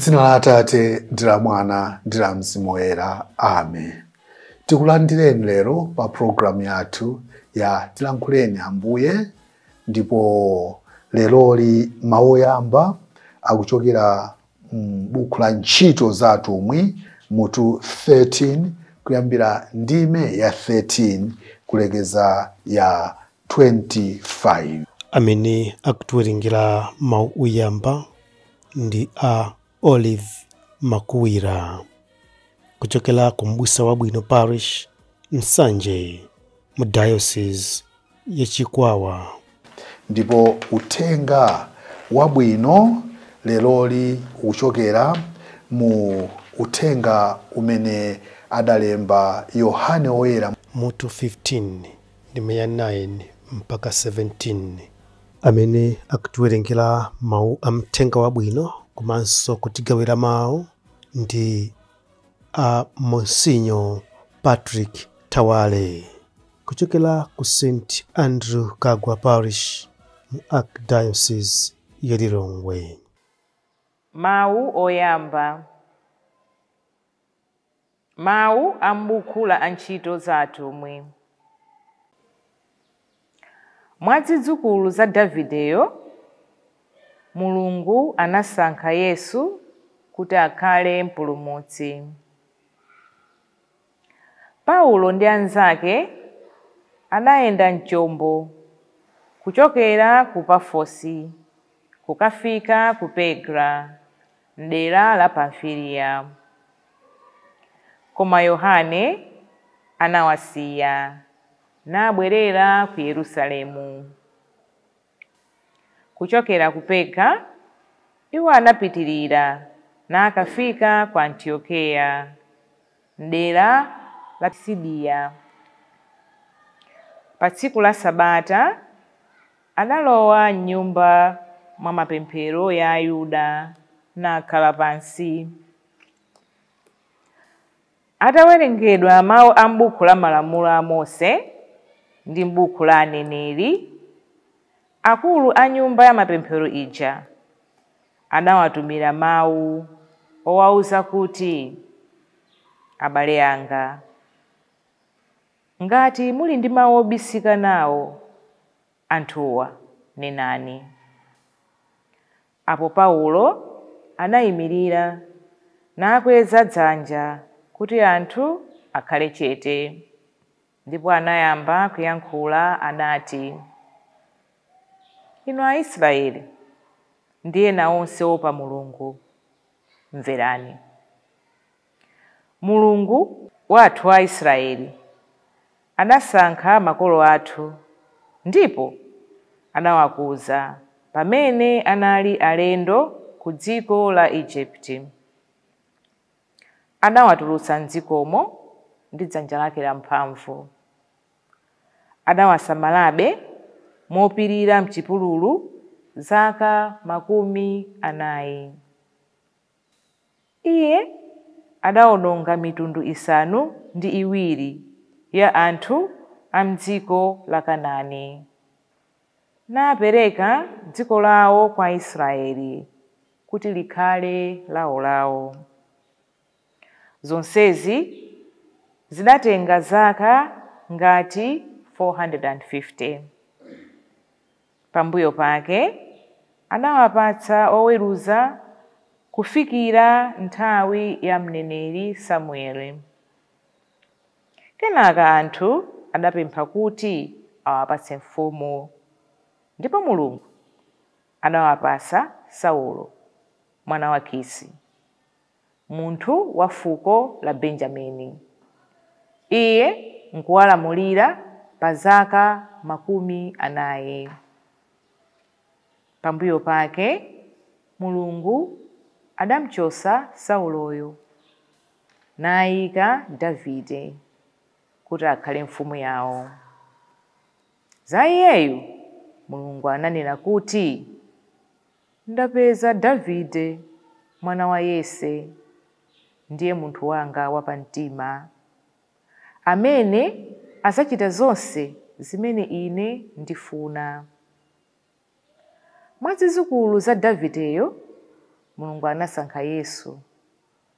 M'dzina la Atate ndi la Mwana ndi la Mzimu Woyera. Amen. Tikulandireni lero pa programu yathu ya Tilankhuleni Ambuye, ndipo leroli mawu oyamba akuchokera m'buku la Ntchito za Atumwi mutu 13 kuyambira ndime ya 13 kulekeza ya 25. Amene akutiwerengera mawu oyamba ndi a Olive Makuwira kuchokera ku Mbusa Wabwino Parish, Nsanje, mu Diocese ya Chikwawa. Ndipo uthenga wabwino leroli ukuchokera mu uthenga umene adalemba Yohane Woyera mutu 15 ndime ya 9 mpaka 17. Amene akutiwerengera mawu a mthenga wabwino komanso kutigawira mawu ndi a Monsinyo Patrick Tawale kuchokera ku St Andrew Kagwa Parish mu Archdiocese ya Lilongwe. Mawu oyamba. Mawu a m'buku la Antchito za Atumwi. Mwa zidzukulu za Davideyo, Mulungu anasankha Yesu kuti akhale mpulumutsi. Paulo ndi anzake anayenda mchombo kuchokera ku Pafosi kukafika ku Perga mdera la Pamfiliya. Koma Yohane anawasiya nabwerera ku Yerusalemu. Kuchokera ku Perga iwo anapitirira nakafika ku Antiokeya mdera la Pisidiya. Pa tsiku la Sabata analowa m'nyumba mwa mapemphero ya Ayuda nakhala pansi. Atawerengedwa mawu a m'buku la Malamulo a Mose ndi m'buku la Aneneri, akulu a nyumba ya mapemphero ija anawatumira mawu owawuza kuti, abale anga, ngati muli ndi mawu obisika nawo anthuwa, nenani. Apo Paulo anayimirira nakweza dzanja kuti anthu akhale chete, ndipo anayamba kuyankhula anati, inu Aisraeli ndi ena onse opa Mulungu, mverani. Mulungu wathu wa Israeli anasankha makolo athu ndipo anawakuza pamene anali alendo ku dziko la Igupti. Anawatulutsa m'dzikomo ndi dzanja lake lamphamvu. Anawasamalabe mopirira m'chipululu zaka 40. Iye adawononga mitundu 7 ya anthu a m'dziko la Kanaani, napereka dziko lawo kwa Israeli kuti likhale lawolawo. Zonsezi zidatenga zaka ngati 450. Pambuyo pake anawapatsa oweruza kufikira nthawi ya mneneri Samueli. Kenaka anthu adapempha kuti awapatse mfumu, ndipo Mulungu anawapasa Saulo mwana wa Kisi, munthu wa fuko la Benjamini. Iye nkuwalamulira pa zaka 40. Pambuyo pake Mulungu adamchosa Sauloyo nayika Davide kuti akhale mfumu yawo. Za iyeyu Mulungu ananena kuti, ndapeza Davide mwana wa Yese, ndiye munthu wanga wapamtima, amene adzachita zonse zimene ine ndifuna. Mwa zidzukulu za Davideyo Mulungu anasankha Yesu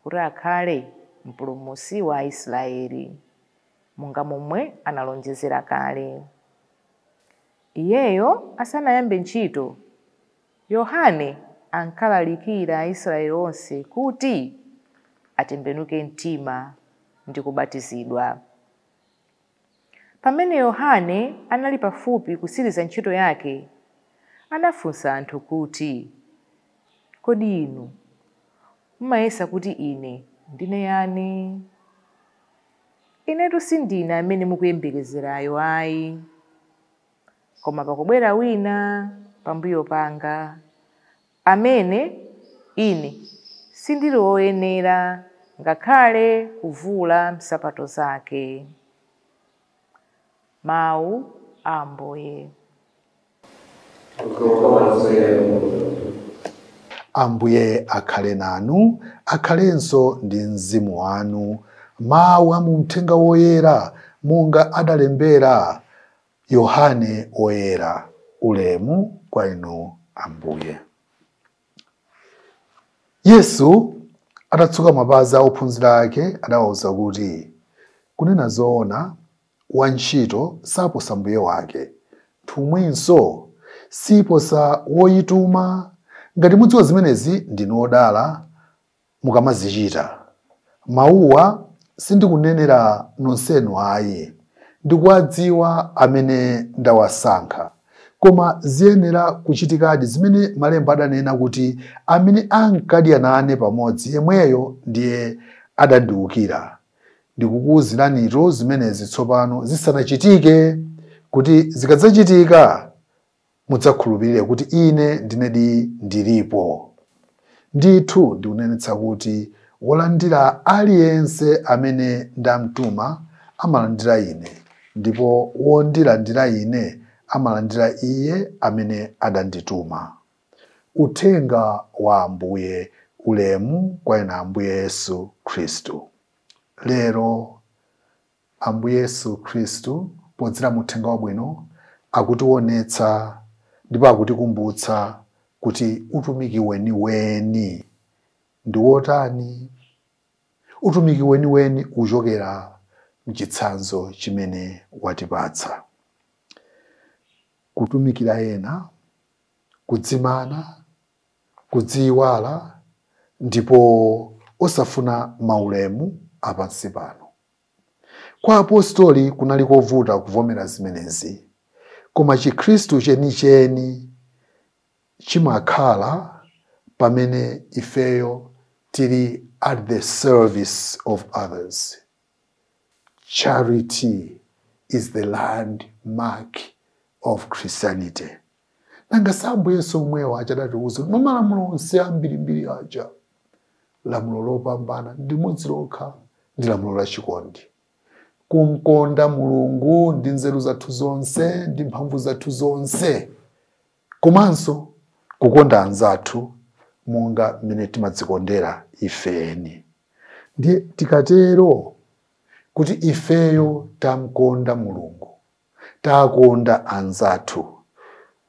kuti akhale mpulumutsi wa Aisraeli, monga momwe analonjezera kale. Iyeyo asanayambe ntchito, Yohane ankalalikira Aisraeli onse kuti atembenuke mtima ndi kubatizidwa. Pamene Yohane anali pafupi kutsiriza ntchito yake, anafunsa anthu kuti, "Kodi inu mumayesa kuti ine ndine yani? Inetu sindine amene mukuyembekezerayo ayi. Koma pakubwera wina pambuyo panga, amene ine sindili woyenera ngakhale kuvula nsapato zake." Mawu a Ambuye. Ambuye akhale nanu, akhalenso ndi mzimu wanu. Mawu a mu Mthenga Woyera monga adalembera Yohane Woyera. Ulemu kwa inu Ambuye. Yesu atatsuka mapazi a ophunzira ake adawawuza kuti, kunena zoona, wantchito saposa mbuye wake, nthumwinso siposa woyituma. Ngati mudziwa zimenezi, ndinu odala mukamazichita. Mawuwa sindikunenera nonsenu ayi, ndikuwadziwa amene ndawasankha. Koma ziyenera kuchitikadi zimene malemba adanena kuti, amene ankadya nane pamodzi yemweyo ndiye adandiwukira. Ndikukuwuziranitu zimenezi tsopano zisanachitike, kuti zikadzachitika mudzakhulupirire kuti ine ndinedi ndilipo. Ndithu ndikunenetsa kuti wolandira aliyense amene ndamtuma amalandira ine, ndipo wondilandira ine amalandira iye amene adandituma. Uthenga wa Ambuye. Ulemu kwa inu Ambuye Yesu Khristu. Lero Ambuye Yesu Khristu podzera mu Uthenga Wabwino akutionetsa ndipo akutikumbutsa kuti utumiki weniweni ndi wotani. Utumiki weniweni uchokera mchitsanzo chimene watipatsa: kutumikira ena, kudzimana, kudziyiwala, ndipo osafuna maulemu apansi pano. Kwa apostoli kunali kovuta kuvomera zimenezi, koma Chikhristu chenicheni chimakhala pamene ifeyo tili at the service of others. Charity is the landmark of Christianity. Nanga si Ambuye Yesu omwewo achadatiuza kuti malamulo onse ambirimbiri aja, lamulo lopambana ndi limodzi lokha, ndi lamulo la chikondi, kumkonda Mulungu ndi nzeru zathu zonse ndi mphamvu zathu zonse, komanso kukonda anzathu monga mmene timadzikondera ifeni. Ndiye tikatero kuti ifeyo tamkonda Mulungu, takonda anzathu,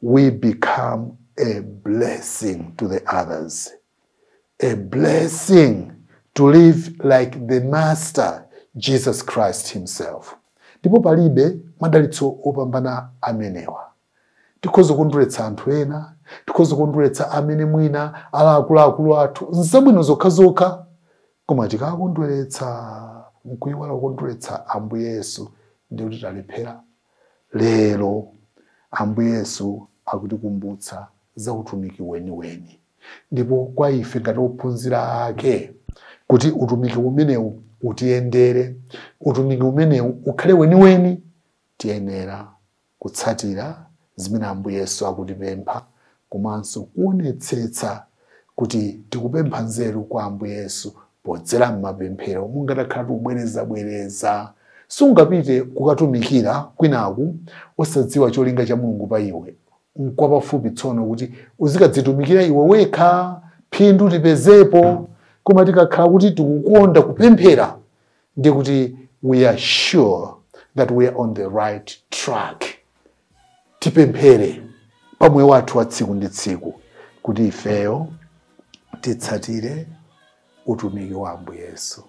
we become a blessing to the others, a blessing to live like the Master Jesus Christ himself. Ndipo palibe madalitso opambana amenewa. Tikhoza kukondweretsa anthu ena, tikhoza kukondweretsa amene mwina ali akuluakulu athu nzabwino zokhazokha, koma tikakondweretsa nkuyiwala kukondweretsa Ambuye Yesu, ndiye kuti talephera. Lero Ambuye Yesu akutikumbutsa za utumiki weniweni, ndipo kwa ife ngati ophunzira ake, kuti utumiki umenewu utiyendere, utumiki umenewu ukhale weniweni, tiyenera kutsatira zimene Ambuye Yesu akutipempha, komanso kuonetsetsa kuti tikupempha nzeru kwa Ambuye Yesu podzera m'mapemphero, mungatakhala tikubwerezabwereza. Sungapite kukatumikira kwinaku osadziwa cholinga cha Mulungu pa iwe. Nkwapafupi tsono kuti uzikadzitumikira iwe wekha, phindu tipezepo. Koma tikakhala kuti tikukonda kupemphera, ndiye kuti we are sure that we are on the right track. Tipemphere pamoyo wathu wa tsiku ndi tsiku kuti ifeyo Titsatire utumiki wa Ambuye Yesu,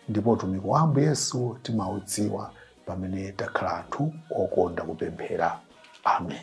ndipo utumiki wa Ambuye Yesu timaudziwa pamene takhala anthu okonda kupemphera. Amen.